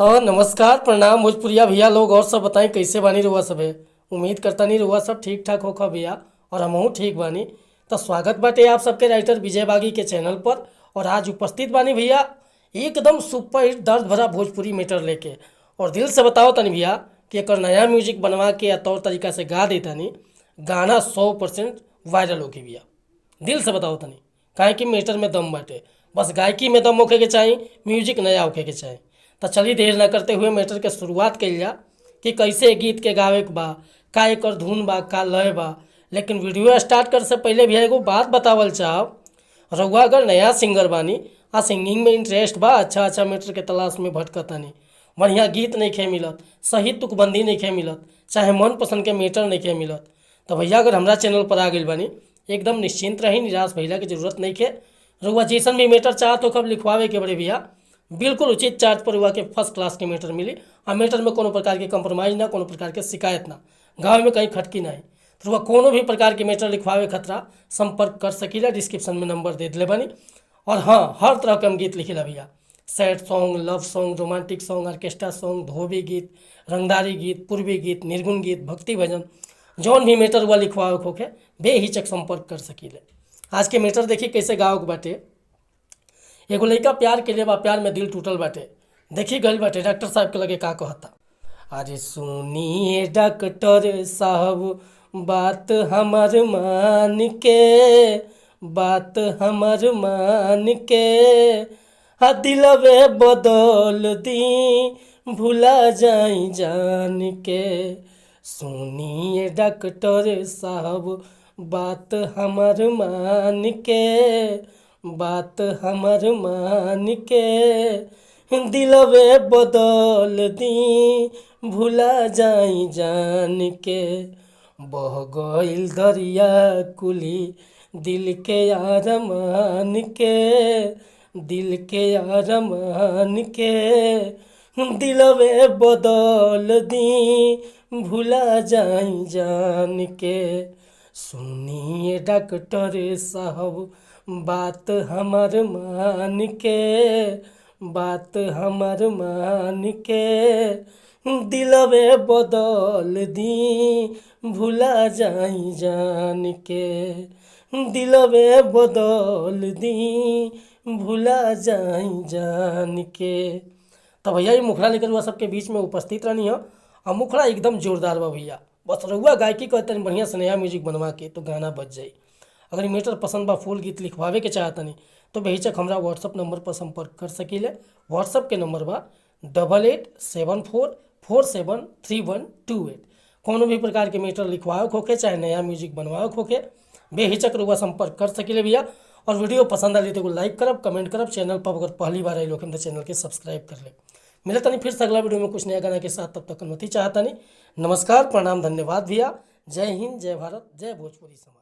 तो नमस्कार, प्रणाम भोजपुरिया भैया लोग। और सब बताई, कैसे बानी रुआ सब? है उम्मीद करता नहीं रुआ सब ठीक ठाक होखा भैया और हमहू ठीक बानी। तो स्वागत बाटे आप सबके राइटर विजय बागी के चैनल पर। और आज उपस्थित बानी भैया एकदम सुपर हिट दर्द भरा भोजपुरी मैटर लेके। और दिल से बताओ तनी भैया कि एकर नया म्यूजिक बनवा के या तौर तरीका से गा देतानी, गाना 100% वायरल होगी भैया। दिल से बताओ तनी, काहे कि मैटर में दम बाटे, बस गायकी में दम होखे के चाही, म्यूजिक नया होखे के चाही। तो चलिए देर ना करते हुए मैटर के शुरुआत कइल जा कि कैसे गीत के गावे के बा, का एकर धुन बा, का लय बा। लेकिन वीडियो स्टार्ट करे से पहले भी एगो बात बतावल चाहब। रउआ अगर नया सिंगर बानी आ सिंगिंग में इंटरेस्ट बा, अच्छा अच्छा मैटर के तलाश में भटकतानी, बढ़िया गीत नइखे मिलत, सही तुकबंदी नइखे मिलत, चाहे मनपसंद के मैटर नइखे मिलत, तो भैया अगर हमरा चैनल पर आ गइल बानी, एकदम निश्चिंत रही, निराश भइला के जरूरत नइखे। रउआ जैसन भी मैटर चाहत हो कब लिखवावे के बड़े भैया, बिल्कुल उचित चार्ज पर रउआ के फर्स्ट क्लास के मैटर मिली। आ मैटर में कोनो प्रकार के कम्प्रोमाइज़ ना, कोनो प्रकार के शिकायत ना, गाँव में कहीं खटकी नहीं। तो रउआ कोनो भी प्रकार के मैटर लिखवावे खतरा संपर्क कर सकीला, डिस्क्रिप्शन में नंबर दे दिले बानी। और हाँ, हर तरह के हम गीत लिखिला भैया, sad song, love song, romantic song, orchestra song, धोबी गीत, रंगदारी गीत, पूर्वी गीत, निर्गुण गीत, भक्ति भजन, जौन भी मैटर हुआ लिखवावे के होखे बेहिचक संपर्क कर सकीले। आज के मैटर देखी कैसे गाँव के बाटे। एगो लइका प्यार के लिए बा, प्यार में दिल टूटल बाटे, देखी गइल बाटे डॉक्टर साहब के लगे, का कहता। अरे सुनिए डॉक्टर साहब, बात हमर मान के, बात हमर मान के, हा दिलवे बदल दी, भुला जाई जान के। सुनिए डॉक्टर साहब, बात हमर मान के, बात हमर मान के, दिलवे बदल दी, भुला जाई जान के। बह गइल दरिया कुली दिल के आरमान के, दिल के आरमान के, दिलवे बदल दी, भुला जाई जान के। सुनिए डॉक्टर साहब, बात हमर मान के, बात हमर मान के, दिलवे बदल दी, भुला जाई जान के, दिलवे बदल दी, भुला जाई जान के। तो भैया ये मुखड़ा लेकर हुआ सबके बीच में उपस्थित रहनी है। और मुखड़ा एकदम जोरदार बा भैया, बस रउआ गायकी कहते बढ़िया से नया म्यूजिक बनवा के तो गाना बज जाई। अगर मैटर पसंद बा, फुल गीत लिखवावे के चाहतनी, तो बेहिचक हमरा व्हाट्सअप नंबर पर संपर्क कर सकीले। व्हाट्सअप के नंबर बा 8874473128। कोनो भी प्रकार के मैटर लिखवावे के होखे चाहे नया म्यूजिक बनवावे के होखे, बेहिचक रउआ संपर्क कर सकीले भैया। और वीडियो पसंद आली तो लाइक करब, कमेंट करब। चैनल पर अगर पहली बार आई लोग तो चैनल के सब्सक्राइब कर ले। मिलत नहीं फिर से अगला वीडियो में कुछ नया गाना के साथ, तब तक अनुमति चाहता नहीं। नमस्कार, प्रणाम, धन्यवाद भैया। जय हिंद, जय भारत, जय भोजपुरी समाज।